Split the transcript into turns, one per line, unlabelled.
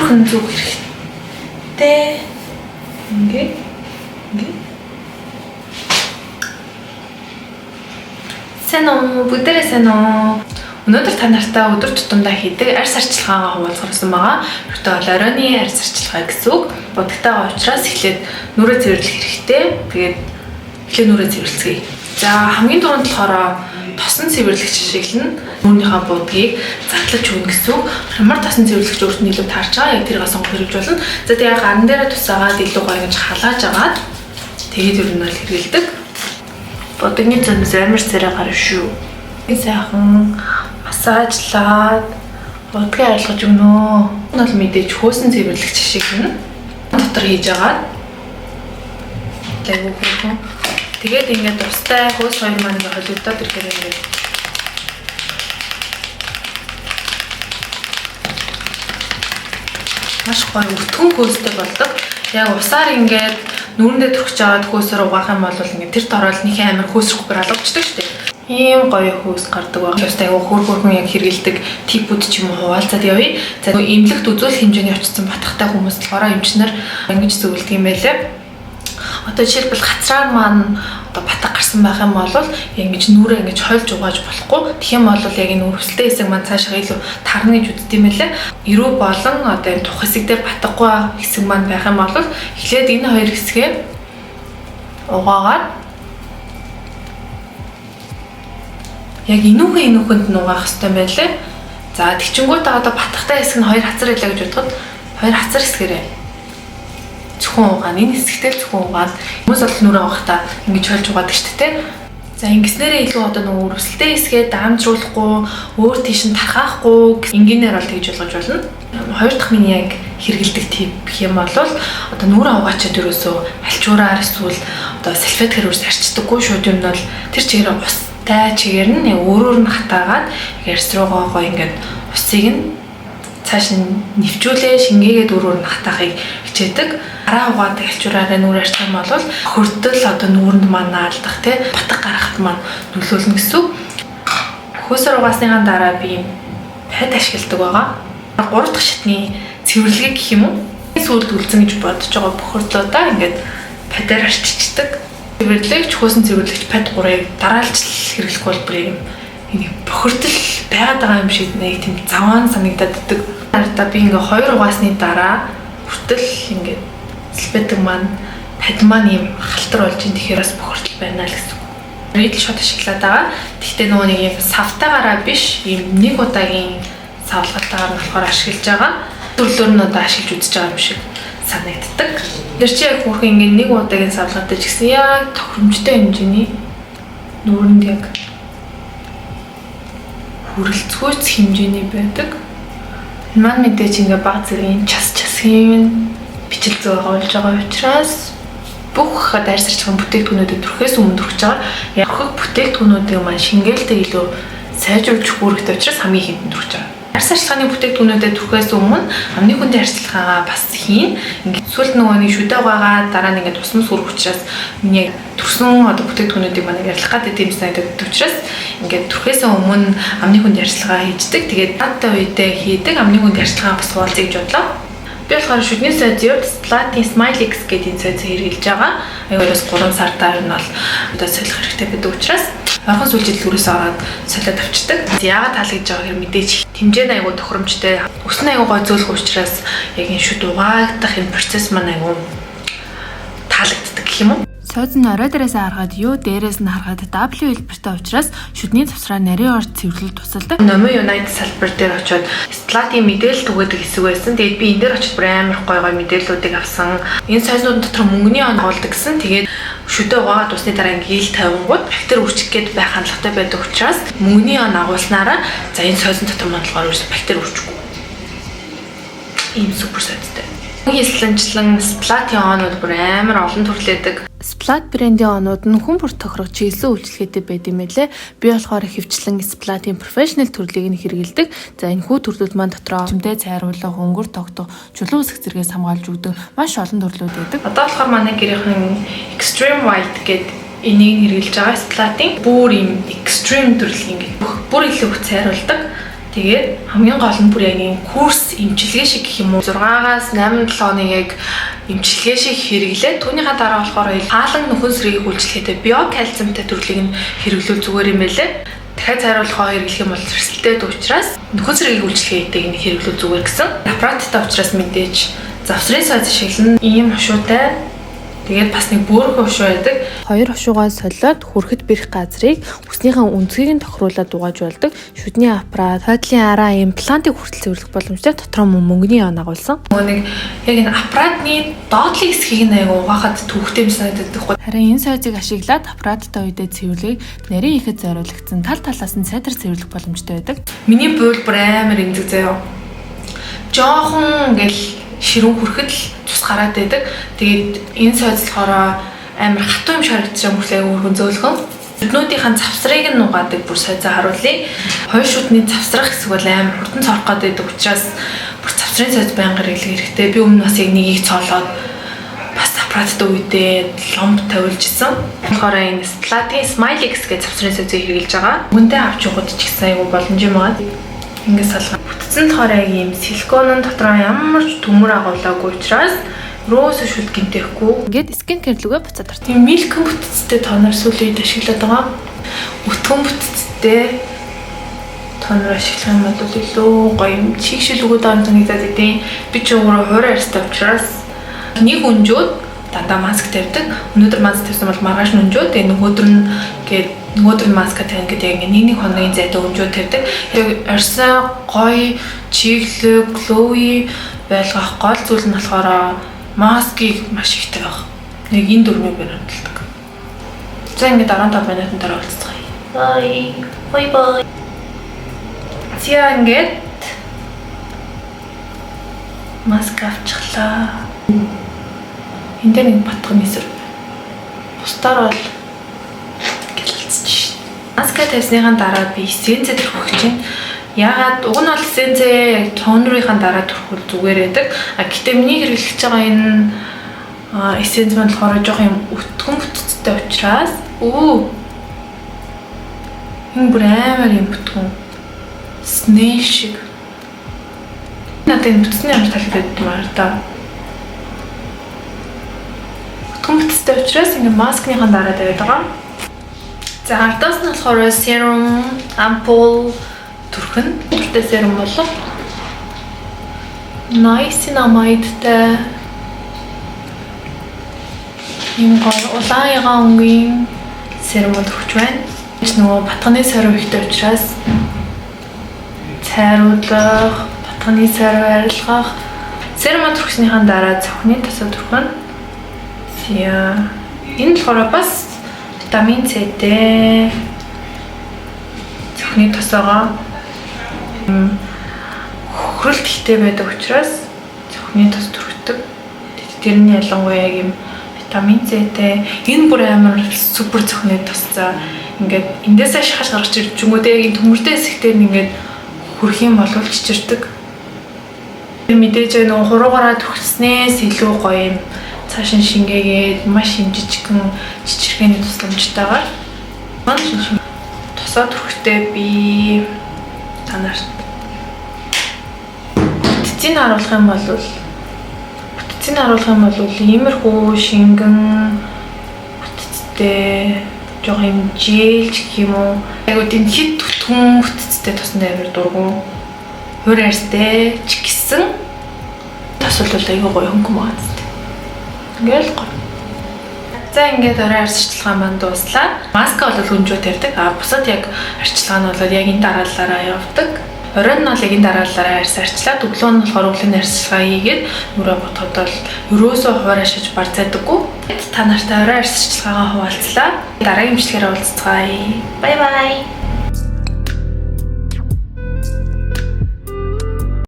Өөрхөн зүг хэрэгтэй. Ингээ. Ингээ. Сайн уу? Бүгдээрээ сайн уу? Өнөөдөр та нартай өдөр тутамдаа хийдэг арьс арчилгаагаа хуваалцсан байгаа. Өөртөө бол оройн арьс арчилгаа гэсэн үг. Будагтайгаа учраас эхлээд нүрээ цэвэрлэх хэрэгтэй. Тэгээд эхлээд нүрээ цэвэрлэцгээе. За, хамгийн түрүүнд болохоор тосон цэвэрлэгч ашиглана. Нүрийнхаа будгийг задлаж өгнө гэсэн үг. Ямар тосон цэвэрлэгч өөрт нь илүү таарч байгаа, яг тэрийг сонгох хэрэгж болно. За, тэгээ гаран дээрээ тусаагаад илүү гоё ингэж халааж агаад тэгээд ер нь бол хэрэгэлдэг. Будагны зөнөөс амар царай гарна шүү. Сайхан массажлаад будгийг арилгаж өгнө. Энэ бол мэдээж хөөсөн цэвэрлэгч ашиглана. Дотор хийж агаад айгуу хөөрхөн. Тэгээд ингээд тустай хөөс хоёр маань ингээд холигдоод ирэхээр ингээд маш гоё өтгөн хөөстэй болдог. Яг усаар ингээд нүүрэндээ түрхэж аваад хөөсөр угаах юм бол ингээд тэр дорол нэг амар хөөсрөхгүйгээр алгавчдаг шүү дээ. Ийм гоё хөөс гардаг байгаа. Бас айгуу хөөр хөөрхөн яг хэрэгэлдэг типүүд ч юм уу хуваалцаад явъя. За, эмнэлэгт үзүүлэх хэмжээний очсон батхтай хүмүүс болохоор эмчнэр ингэж зөвлөдөг юм байлээ. Одоо жишээлбэл хацраар маань одоо батг гарсан байх юм бол ингэж нүрээ ингэж хойлж угааж болохгүй. Тэгэх юм бол яг энэ өрөвсөлтэй хэсэг маань цаашаа илүү тарна гэж үздэг юм байлээ. Эрүү болон одоо энэ тух хэсэг дээр батгахгүй хэсэг маань байх юм бол эхлээд энэ хоёр хэсгээ угаагаад яг энүүхэн энүүхэнд нь угаах хэрэгтэй байлээ. За, тэгчингүүтээ одоо батхтай хэсэг нь хоёр хацар байлаа гэж бодоход хоёр хацар хэсгээрээ зөвхөн угаана. Энэ хэсэгтээ зөвхөн угаана. Хүмүүс бол нүрээ угахдаа ингэж хойлж угаадаг шүү дээ. За, ингэснээрээ илүү одоо нөгөө өрөвсөлтэй хэсгээ даамжруулахгүй, өөр тийш нь тархаахгүй энгийнээр бол тэгж болгож болно. Хоёр дахь миний яг хэрэгэлдэг тип гэх юм бол одоо нүрээ угаачаад ерөөсөө альчуураар эсвэл одоо салфеткаар ерөөс арчдаггүй, шууд юм нь бол тэр чигээр устай чигээр нь яг өөрөөр нь хатаагаад арьс руугаа гоё ингээд усыг нь цааш нь нэвчүүлээ, шингээгээд өөрөөр нь хатаахыг хичээдэг. Гараа угаадаг альчуураараа нүүр арчих юм бол хөрдөл одоо нүүрэнд маань наалдах тий батг гаргахад маань нөлөөлнө гэсэн үг. Хөөсөр угаасныхаа дараа би юм pad ашигладаг байгаа. Гурав дахь шатны цэвэрлэгээ гэх юм уу? Сүүлд үлдсэн гэж бодож байгаа бохирдлуудаа ингээд pad аар арчичдаг. Цэвэрлэгч, хөөсөн цэвэрлэгч, pad гурыг дараалж хэрэглэх бол бүр юм нэг бохирдол байгаад байгаа юм шиг нэг тийм заваан санагдаад байдаг. Ардаа би ингээ хоёр угаасны дараа хүртэл ингээд салфетик маань, pad маань ийм халтар болж ин, тэгэхээр бас бохирдол байна л гэсэн үг. Reedle shot ашиглаад байгаа. Гэхдээ нөгөө нэг юм савтайгаараа биш, ийм нэг удаагийн савлгалтаагаар нь болохоор ашиглаж байгаа. Төрлөөр нь одоо ашиглаж үзэж байгаа юм шиг санагддаг. Тэр чи яг хүүхэн ингээд нэг удаагийн савлгатай ч гэсэн яг тохиромжтой хэмжээний нүүрэнд яг хүрэлцгүйц хэмжээний байдаг. Маань мэдээж ингээ баг зэргийн час часгийн бичил зүй болж байгаа учраас бүх арьс арчилгааны бүтээгдэхүүнүүдэд түрхээс өмнө түрхэж байгаа. Яг хөх бүтээгдэхүүнүүдийг маань шингээлтээ илүү сайжруулж үүрэгтэй учраас хамгийн ихэнд нь түрхэж байгаа. Арьс арчилгааны бүтээгдэхүүнүүдэд түрхээс өмнө амны хүндийн арчилгаагаа бас хийн. Ингээд сүүлд нөгөө нэг шүдэ угаагаа дараа нь ингээд тусам сүрэх учраас миний түрсэн одоо бүтээгдэхүүнүүдийг маань арилгах гэдэг юм санагдаад учраас ингээд түрхээс өмнө амны хүндийн арчилгаа хийждэг. Тэгээд наадтай үедээ хийдэг амны хүндийн арчилгаа бас хуваалцъя гэж бодлоо. Би болохоор шүдний сойз Splat-ийн Smile X гэдэг энэ сойзыг хэрэглэж байгаа. Аюулаас 3 сартаар нь бол одоо солих хэрэгтэй байдаг учраас ойрхон сүүлчийн дэлгүүрээс ороод солиод авчдаг. Яагаад таалагдж байгаа гэхээр мэдээж хэмжээ нь айгүй тохиромжтой, өс нь айгүй гой зөөлөх учраас яг энэ шүд угаагдах энэ процесс маань айгүй таалагддаг гэх юм уу?
Сойз нь орой дээрээс харахад юу, дээрээс нь харахад W хэлбэртэй учраас шүдний завсраа нарийн орд цэвэрлэл тусалдаг.
Номын United салбар дээр очиод Splat-ийн мэдээлэл түгээдэг хэсэг байсан. Тэгээд би энэ дээр очиод бүр амар гой гой мэдээллүүдийг авсан. Энэ сойзнууд дотор мөнгөний он агуулдаг гэсэн. Тэгээд шүдэ угаагаад усны дараа ингээ ил тавингууд бактери үржих гээд байх хандлагатай байдаг учраас мөнгөний он агуулснараа, за, энэ сойзон дотор маань болохоор ерөөсөө бактери үржихгүй. Ийм супер сойзтой. Хийслэнчлэн Splat-ийн онууд бүр амар олон төрлөөдөг.
Splat брендийн онууд нь хүн бүр тохирох чиглэсэн үйлчилгээтэй байд юм байлээ. Би болохоор ихэвчлэн Splat-ийн professional төрлийг нь хэрэглэдэг. За, энэхүү төрлүүд маань дотроо чимтэй цайруулах, өнгөр тогтох, чулуу үсэх зэргээс хамгаалж өгдөг маш олон төрлүүд байдаг.
Одоо болохоор манай гэрийнхэн Extreme White гэдэг энийг хэрэглэж байгаа. Splat-ийн бүр ийм extreme төрөл ингээд бүр илүү их цайруулдаг. Тэгээд хамгийн гол нь бүр яг юм курс эмчилгээ шиг гэх юм уу, 6-аас 8 7 хоног яг эмчилгээ шиг хэрэглээ. Түүнийхээ дараа болохоор хаалан нөхөн сэргээх үйлчилгээтэй биокальциумтай төрлийг нь хэрэглүүл зүгээр юм байлээ. Дахиад цайруулахаа хэрэглэх юм бол эрсдэлтэй учраас нөхөн сэргээх үйлчилгээтэйг нь хэрэглүүл зүгээр гэсэн. Аппараттай учраас мэдээж завсрын сойз ашиглана. Ийм хошуутай. Тэгээд бас нэг бөөрхөн хошуу байдаг.
Хоёр хошуугаа солиод хүрхэд бэрх газрыг үснийхээ өнцгийг нь тохируулаад угааж болдог. Шүдний аппарат, хойдлын араа, имплантыг хүртэл цэвэрлэх боломжтой, дотроо мөн мөнгөний он агуулсан.
Нөгөө нэг яг энэ аппаратны доотлын хэсгийг нь аяг угаахад төвхтэй юм санагдаад байхгүй.
Харин энэ сойзыг ашиглаад аппараттай үедээ цэвэрлэгийг нарийн ихэд зориулагдсан тал талаас нь сайтар цэвэрлэх боломжтой байдаг.
Миний буйл бүр амар эмзэг заяа. Жохон ингээл ширүүн хүрэхэд л цус гараад байдаг. Тэгээд энэ сойз болохоор амар хатуу юм шарагдчих юм мөртлөө айгүй хөрхөн зөөлхөн. Шүднүүдийн завсрыг нь нугаадаг бүр сойзоо харуулъя. Хоёр шүдний завсрах хэсэг бол амар хурдан цорох гээд байдаг учраас бүр завсрын сойз байнга хэрэглэх хэрэгтэй. Би өмнө бас яг нэгийг цоолоод бас аппараттай үедээ ломб тавиулж исэн. болохоор энэ Stella-ийн Smile X гэж завсрын сойзыг хэрэглэж байгаа. Мөнтэй авч явахад ч гэсэн айгүй боломж юм байна. Ингээд салгаа. Бүтцэн болохоор яг ийм силикон дотроо ямар ч төмөр агуулаагүй учраас рөөсө шүд гинтэхгүй.
Ингээд skin care лүүгээ буцаад орсон.
Тийм milk бүтцтэй toner сүүлийн үед ашиглаад байгаа. Өтгөн бүтцтэй toner ашиглах юм бол илүү гоё юм. Чигшил өгөөд байгаа юм санагдаад идэв. Би ч өөрөө хуурай арьстай учраас нэг өнжөөд дандаа маск тавьдаг. Өнөөдөр маск тавьсан бол маргааш нь өнжөөд, тэгээ нөгөөдөр нь гээд нөгөөдөр нь маска тавина гэдэг, яг ингээ нэг нэг хоногийн зайтай өнжөөд тавьдаг. Яг арьсаа гоё, чиглэг, glowy байлгах гол зүйл нь болохоор маскыг маш их тавих. Нэг энэ дөрмийг би хөндлөдөг. За, ингээд 15 минутын дараа уулзцгаая. Bye. Bye bye. За, ингээд маск авчихлаа. Энд дээр нэг батган эсэр. Бусдаар бол гялалцж шин. Маска тавьсныхаа дараа би essence ээ түрхэх гэж байна. Яагаад уг нь бол essence ээ яг toner ынхаа дараа түрхвэл зүгээр байдаг. А гэтээ миний хэрэглэж байгаа энэ essence маань болохоор жоох юм өтгөн бүтцтэй учраас энэ бүр амар юм өтгөн. Snail шиг. Надад энэ бүтцний амар таалагддаг юм аа та. Өтгөн бүтцтэй учраас ингээ маскныхаа дараа тавиад байгаа. За, ардаас нь болохоор serum, ampoule түрхэн. Гэлтэй serum болов. Niacinamide-тай юм гол улаан ягаан өнгийн serum бол өгч байна. Ч нөгөө батганы сорив ихтэй учраас цайруулах, батганы сорив арилгах, serum түрхснийхаа дараа цонхны тосоо түрхэн. За, энэ болохоор бас витамин С-тэй цонхны тосоогоо хөхрөлт ихтэй байдаг учраас цонхны тос түрхдэг. Тэр нь ялангуяа яг юм витамин С-тэй. Энэ бүр амар супер цонхны тос. За, ингээд эндээсээ шахаж гарч ирж юм уу, яг энэ төмөртэй хэсэгтэр нь ингээд хөрөх юм бол чичирдэг. Тэр мэдээж нөгөө хуруугаараа түрхснээс илүү гоё юм цааш нь шингээгээд маш юм жижигхэн чичиргээний тусламжтайгаар тосоо түрхтэй би та нарт бүтцийг харуулах юм бол иймэрхүү шингэн бүтцтэй, жоох юм жээлж гэх юм уу. Яг үгүй тийм хит түтгэн бүтцтэй тосонд амар дургу. Хуур арьстай ч гэсэн тос бол айгүй гоё хөнгөн байгаа зү. Ингээл гоё. За, ингээд орой арьсчилгаа маань дууслаа. Маска бол өнжөө тавьдаг. А бусад яг арчилгаа нь бол яг энэ дараалалаараа явдаг. Оройн нь бол яг энэ дараалалаараа арьс арчлаад, өглөө нь болохоор өглөөний арьсчилгаа хийгээд нүрээ ботход бол ерөөсөө хуваараа шиж барцаадаггүй. Та нартай орой арьсчилгаагаа хуваалцлаа. Дараагийн бичлэгээр уулзцгаая. Bye bye.